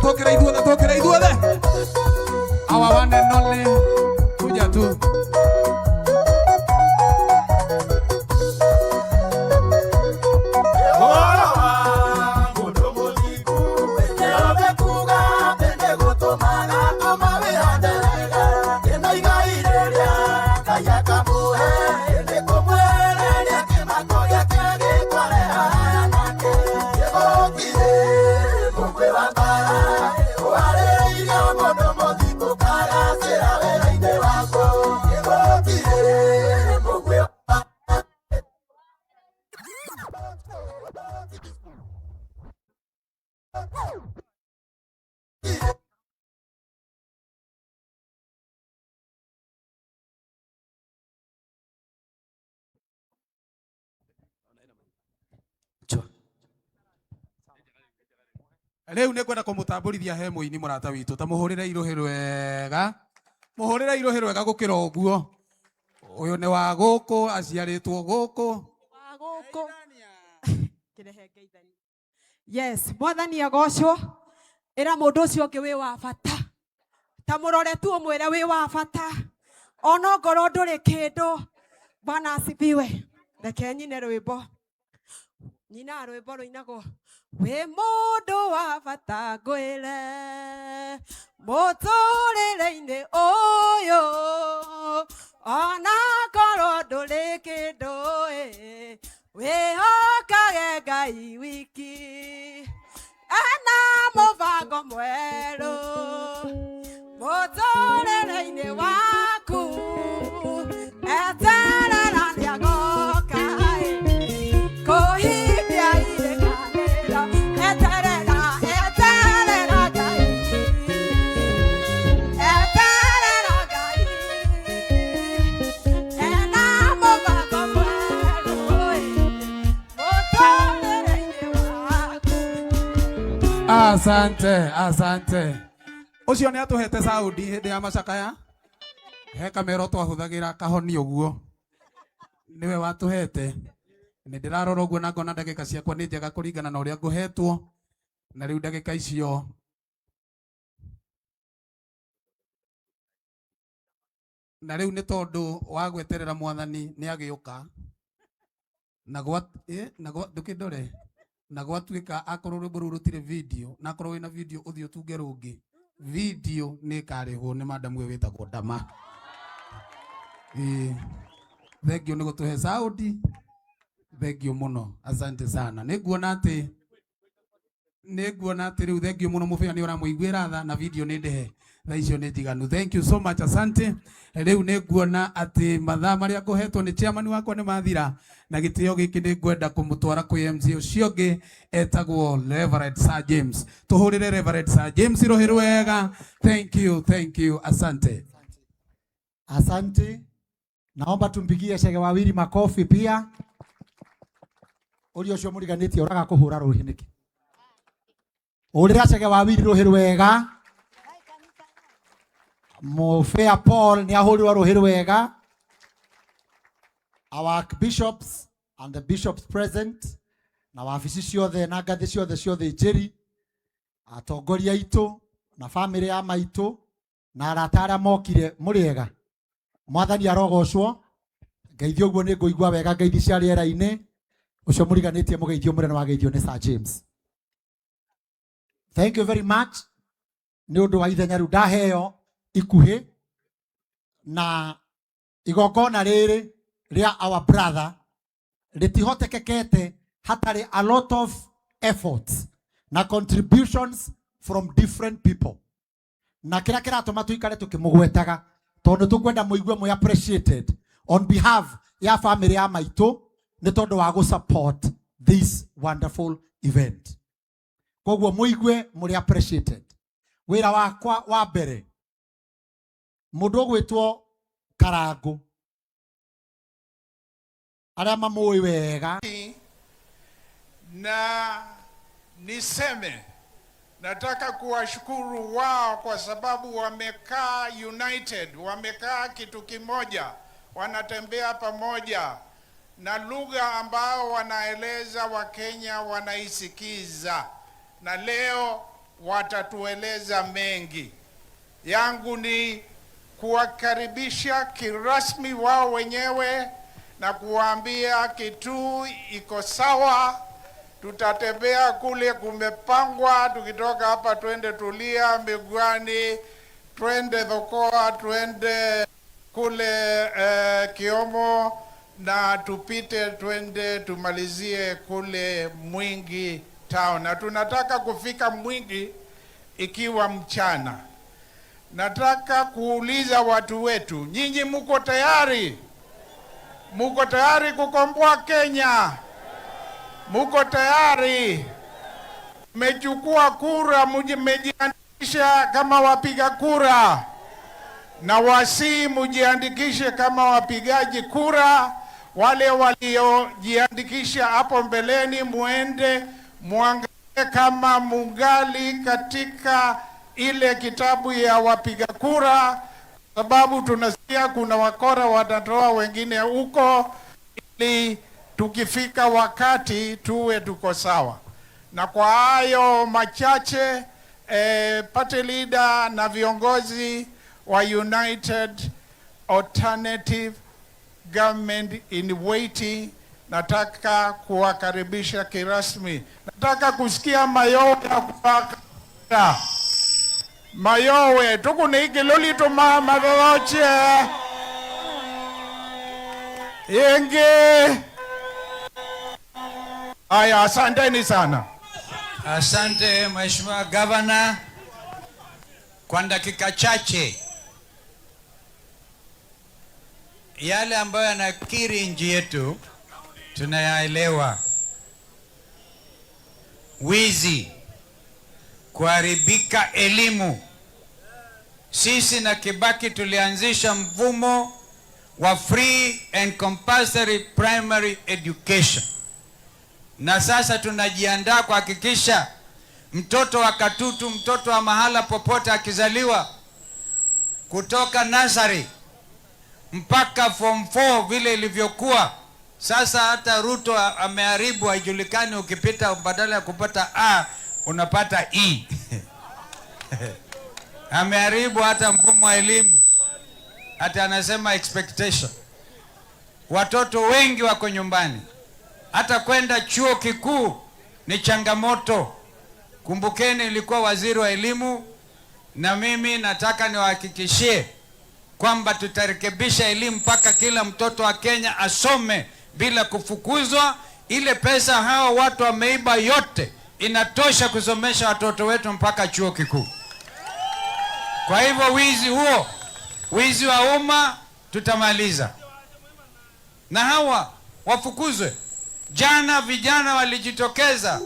Tũkĩre ithuothe, tũkĩre ithuothe. Our one and only, kuja tu. Rĩu nĩ ngwenda kũmũtambũrithia he mũini mũrata witũ, ta mũhũrĩre irũhĩ rwega, mũhũrĩre irũhĩ rwega gũkĩra ũguo. Ũyũ nĩ wa gũkũ, aciarĩtwo gũkũ. Wa gũkũ. Kĩrehe ngeithani. Yes, Mwathani agocwo. Ĩra mũndũ ũcio ũngĩ wĩ wa bata. Ta mũrore tu ũmwĩre wĩ wa bata. Ona ongorwo ndũrĩ kĩndũ. Bwana asifiwe. Reke nyine rwĩmbo. Nyina rwĩmbo rũinagwo wĩ mũndũ wa bata, ngwĩre mũtũrĩre-inĩ ũyũ, ona korwo ndũrĩ kĩndũ ĩ, wĩhokage Ngai wiki, ena mũbango mwerũ mũtũrĩre-inĩ waku. Eterera nĩagoka kũhingia irĩkanĩro. Eterera, eterera Ngai, eterera Ngai, ena mũbango mwerũ mũtũrĩre-inĩ waku. Asante, asante. Ũcio nĩ atũhete saudi hĩndĩ ya macakaya, he kamero twahũthagĩra kahoni ũguo, nĩwe watũhete. Nĩ ndĩrarora ũguo na ngona ndagĩka ciakwa nĩ njega kũringana na ũrĩa ngũhetwo, na rĩu ndagĩka icio na rĩu nĩ tondũ wa gweterera Mwathani nĩ agĩũka na gwa na gwa ndũkĩndore na gwatuĩka akorwo rwĩmbo rũu rũtirĩ video, na akorwo wĩna video ũthiĩ ũtunge rũngĩ, video nĩ ĩkarĩhwo nĩ madamu ũyũ wĩtagwo Ndama. Ĩĩ, thengio nĩ gũtũhe saudi, thengio mũno, asante sana. Nĩ nguona atĩ rĩu thengio mũno, mũbĩa nĩ ũramũiguĩra tha na video nĩ ndĩhe thaa icio nĩ njiganu. Thank you so much, asante. Rĩu nĩ nguona atĩ mathaa marĩa ngũhetwo nĩ chairman wakwa nĩ mathira, na gĩtĩo gĩkĩ nĩ ngwenda kũmũtwara kwĩ MC ũcio ũngĩ etagwo Reverend Sir James. Tũhũrĩre Reverend Sir James rũhĩ rwega. Thank you, thank you, asante. Asante. Naomba tumpigie Chege Wawili makofi pia. Ũria ũcio mũriganĩtie ũraga kũhũra rũhĩ nĩkĩ? Ũrĩra Chege Wawili rũhĩ rwega. Mũbĩa Paul nĩ ahũrirwo rũhĩ rwega. Our bishops and the bishops present na wabici ciothe na ngathĩ ciothe ciothe njĩri, atongoria aitũ na famĩlĩ ya maitũ na arata arĩa mokire, mũrĩega? Mwathani arogocwo. Ngeithio ũguo nĩ ngũigua wega, ngeithi cia rĩera-inĩ. Ũcio mũriganĩtie mũgeithio mũnene wageithio nĩ Sir James. Thank you very much nĩ ũndũ wa ithenya rĩu ndaheo ikuhĩ na igongona rĩrĩ rĩa our brother rĩtihotekekete hatarĩ a lot of efforts na contributions from different people, na kĩrĩa kĩratũma tũikare tũkĩmũgwetaga tondũ tũkwenda mũigue mwĩ appreciated on behalf ya family ya maitũ nĩ tondũ wa gũ support this wonderful event. Koguo mũigue mũrĩ appreciated. Wĩra wakwa wa mbere, mũndũ ũgwĩtwo Karangũ, arĩa mamũĩ wega. Na niseme nataka kuwashukuru wao kwa sababu wamekaa united, wamekaa kitu kimoja, wanatembea pamoja na lugha ambao wanaeleza Wakenya wanaisikiza, na leo Watatueleza mengi. Yangu ni kuwakaribisha kirasmi wao wenyewe na kuwaambia Kitui iko sawa. Tutatembea kule, kumepangwa. Tukitoka hapa twende Tulia, Migwani, twende Dhokoa, twende kule Kiomo na tupite twende tumalizie kule Mwingi town, na tunataka kufika Mwingi ikiwa mchana. Nataka kuuliza watu wetu, nyinyi muko tayari? Muko tayari kukomboa Kenya? Muko tayari? Mmechukua kura, mmejiandikisha kama wapiga kura, na wasii mujiandikishe kama wapigaji kura. Wale waliojiandikisha hapo mbeleni, muende muangalie kama mungali katika ile kitabu ya wapiga kura, sababu tunasikia kuna wakora watatoa wengine huko, ili tukifika wakati tuwe tuko sawa. Na kwa hayo machache, party leader na viongozi wa United Alternative Government in Waiting, nataka kuwakaribisha kirasmi. Nataka kusikia mayowe ya kuwakaribisha. Mayowe tukuniki tuma madhoche ingi. Haya, asanteni sana. Asante Mheshimiwa Gavana. Kwa dakika chache, yale ambayo yanakiri nchi yetu tunayaelewa: wizi, kuharibika elimu. Sisi na Kibaki tulianzisha mfumo wa free and compulsory primary education, na sasa tunajiandaa kuhakikisha mtoto wa Katutu, mtoto wa mahala popote akizaliwa, kutoka nursery mpaka form 4 vile ilivyokuwa sasa. Hata Ruto ameharibu, haijulikani, ukipita badala ya kupata A unapata E. Ameharibu hata mfumo wa elimu, hata anasema expectation. Watoto wengi wako nyumbani, hata kwenda chuo kikuu ni changamoto. Kumbukeni, nilikuwa waziri wa elimu, na mimi nataka niwahakikishie kwamba tutarekebisha elimu mpaka kila mtoto wa Kenya asome bila kufukuzwa. Ile pesa hawa watu wameiba yote inatosha kusomesha watoto wetu mpaka chuo kikuu. Kwa hivyo wizi huo, wizi wa umma tutamaliza, na hawa wafukuzwe. Jana vijana walijitokeza,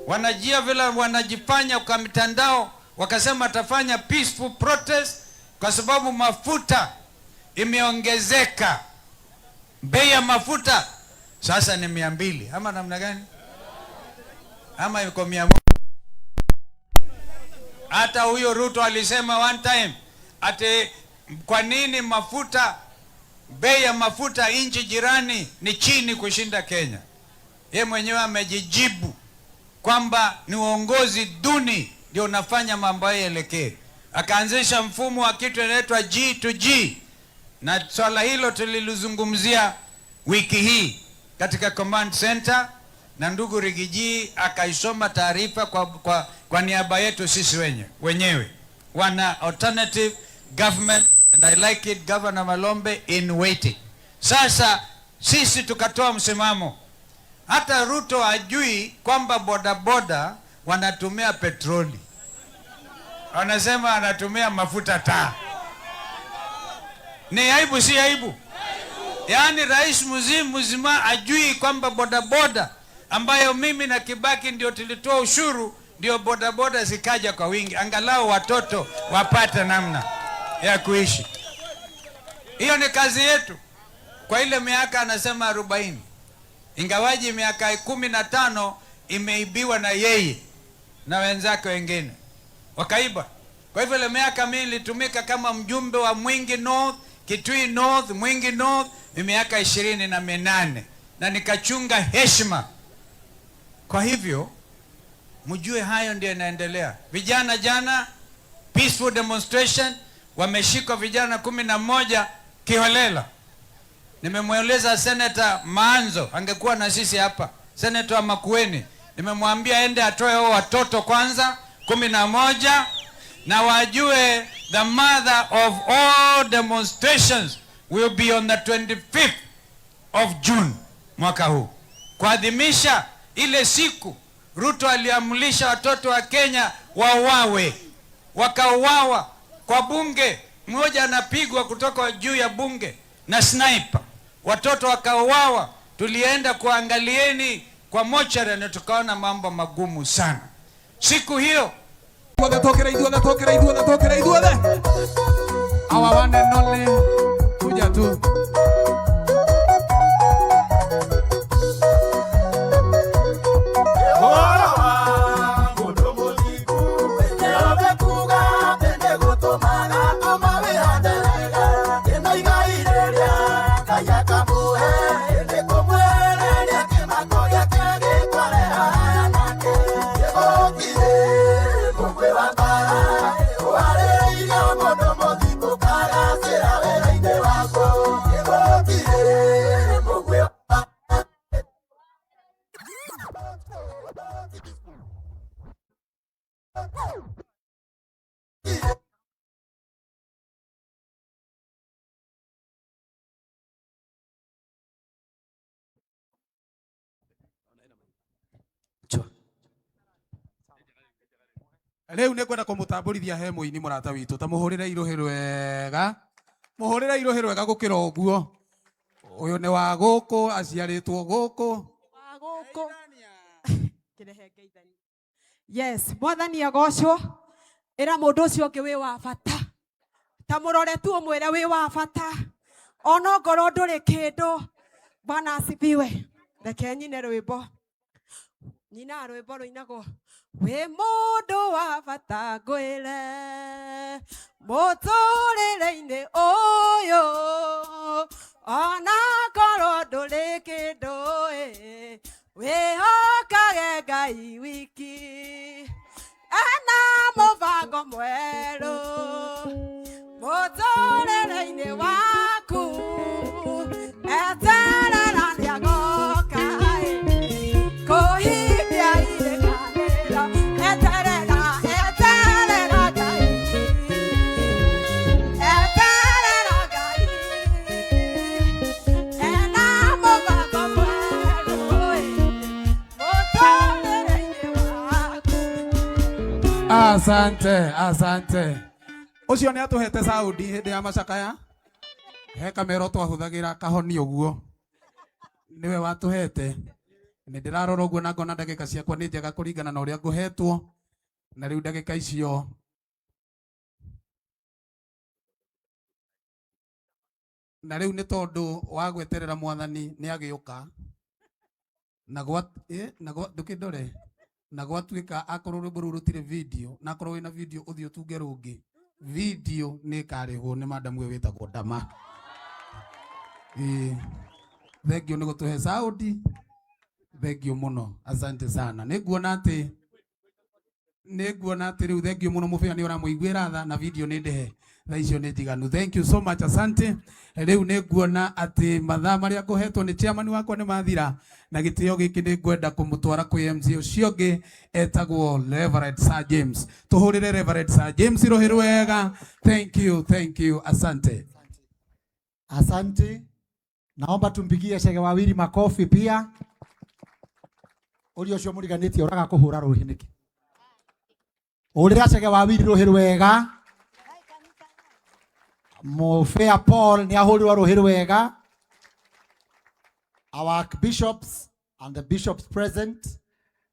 wanajia vile wanajifanya kwa mitandao, wakasema watafanya peaceful protest kwa sababu mafuta imeongezeka. Bei ya mafuta sasa ni 200 ama namna gani? Ama iko 100? Hata huyo Ruto alisema one time ati kwa nini mafuta, bei ya mafuta nchi jirani ni chini kushinda Kenya. Ye mwenyewe amejijibu kwamba ni uongozi duni ndio unafanya mambo hayo yaelekee. Akaanzisha mfumo wa kitu inaitwa G to G, na swala hilo tulilizungumzia wiki hii katika command center, na ndugu Riggy G akaisoma taarifa kwa niaba yetu sisi wenyewe wana alternative government, and I like it, Governor Malombe in waiting. Sasa sisi tukatoa msimamo, hata Ruto hajui kwamba bodaboda wanatumia petroli, wanasema anatumia mafuta taa. Ni aibu, si aibu? Yaani rais mzima mzima ajui kwamba bodaboda ambayo mimi na Kibaki ndio tulitoa ushuru, ndio bodaboda zikaja kwa wingi, angalau watoto wapate namna ya kuishi. Hiyo ni kazi yetu kwa ile miaka anasema 40, ingawaji miaka 15 imeibiwa na yeye na wenzake wengine wakaiba. Kwa hivyo ile miaka mimi nilitumika kama mjumbe wa Mwingi North, Kitui North, Mwingi North ni miaka 28 na nikachunga heshima. Kwa hivyo Mjue hayo ndio inaendelea. Vijana jana peaceful demonstration, wameshikwa vijana 11 kiholela. Nimemweleza Senator Maanzo, angekuwa na sisi hapa, Senator wa Makueni, nimemwambia ende atoe hao watoto kwanza 11 na wajue the mother of all demonstrations will be on the 25th of June mwaka huu, kuadhimisha ile siku Ruto aliamrisha watoto wa Kenya wauawe, wakauawa kwa bunge. Mmoja anapigwa kutoka juu ya bunge na sniper, watoto wakauawa. Tulienda kuangalieni kwa mochari na tukaona mambo magumu sana siku hiyo. Ithuothe tũkĩre, ithuothe tũkĩre, ithuothe tũkĩre, ithuothe. Our one and only, kuja tu. Rĩu nĩ ngwenda kũmũtambũrithia he mũini mũrata witũ, ta mũhũrĩre irũhĩ rwega, mũhũrĩre irũhĩ rwega gũkĩra ũguo. Ũyũ nĩ wa gũkũ, aciarĩtwo gũkũ. Wa gũkũ. Kĩrehe ngeithani. Yes, mwathani agocwo. Ĩra mũndũ ũcio ũngĩ wĩ wa bata, ta mũrore tu ũmwĩre wĩ wa bata, ona ongorwo ndũrĩ kĩndũ. Bwana asifiwe. Reke nyine rwĩmbo, nyina rwĩmbo rũinagwo wĩ mũndũ wa bata, ngwĩre mũtũrĩre-inĩ ũyũ, ona korwo ndũrĩ kĩndũ ĩ, wĩhokage Ngai wiki, ena mũbango mwerũ mũtũrĩre-inĩ waku, eterera nĩagoka ĩ, kũhingia irĩkanĩro, eterera, eterera Ngai, eterera Ngai, ena mũbango mwerũ ĩ, mũtũrĩre-inĩ waku. Asante, asante. Ũcio nĩ atũhete saudi hĩndĩ ya macakaya, he kamero twahũthagĩra kahoni ũguo, nĩwe watũhete. Nĩ ndĩrarora ũguo na ngona ndagĩka ciakwa nĩ njega kũringana na ũrĩa ngũhetwo, na rĩu ndagĩka icio na rĩu nĩ tondũ wa gweterera mwathani nĩ agĩũka na gwa na gwa ndũkĩndore na gwatuĩka akorwo rwĩmbo rũu rũtirĩ video, na akorwo wĩna video ũthiĩ ũtunge rũngĩ, video nĩ ĩkarĩhwo nĩ madamu ũyũ wĩtagwo Ndama. Ĩĩ, thengio nĩ gũtũhe saudi, thengio mũno, asante sana. Nĩ nguona atĩ, nĩ nguona atĩ rĩu thengio mũno, mũbĩa nĩ ũramũiguĩra tha na video nĩ ndĩhe thaa icio nĩ njiganu. Thank you so much, asante. Rĩu nĩ nguona atĩ mathaa marĩa ngũhetwo nĩ chairman wakwa nĩ mathira, na gĩtĩo gĩkĩ nĩ ngwenda kũmũtwara kwĩ MC ũcio ũngĩ etagwo Reverend Sir James. Tũhũrĩre Reverend Sir James rũhĩ rwega. Thank you, thank you, asante. Asante. Naomba tumpigie Chege Wawiri makofi pia. Uri ucio muriganitie uraga kuhura ruhi niki? Urira Chege Wawiri ruhi rwega. Mufea Paul ni ahurirwo ruhi rwega. Our bishops and the bishops present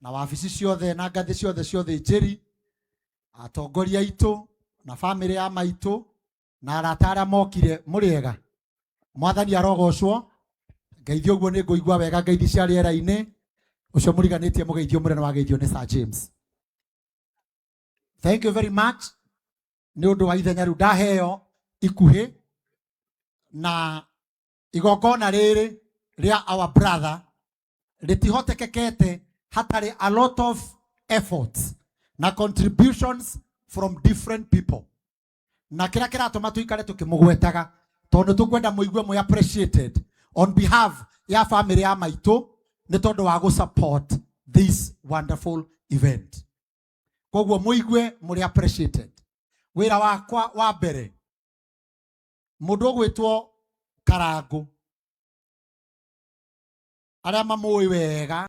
na wabici ciothe na ngathĩ ciothe ciothe njĩri, atongoria aitũ na family ya maitũ na arata arĩa mokire, mũrĩega. Mwathani arogocwo. Ngeithio ũguo nĩ ngũigua wega, ngeithi cia rĩera-inĩ. Ũcio mũriganĩtie mũgeithio mũnene wageithio nĩ Sir James. Thank you very much nĩ ũndũ wa ithenya rĩu ndaheo ikuhĩ na igongona rĩrĩ rĩa our brother rĩtihotekekete hatarĩ a lot of efforts na contributions from different people. Na kĩrĩa kĩratũma tũikare tũkĩmũgwetaga tondũ tũkwenda mũigue mwĩ appreciated on behalf ya family ya maitũ nĩ tondũ wa gũ support this wonderful event. Koguo mũigue mũrĩ appreciated. Wĩra wakwa wa mbere, mũndũ ũgwĩtwo Karangũ, arĩa mamũĩ wega.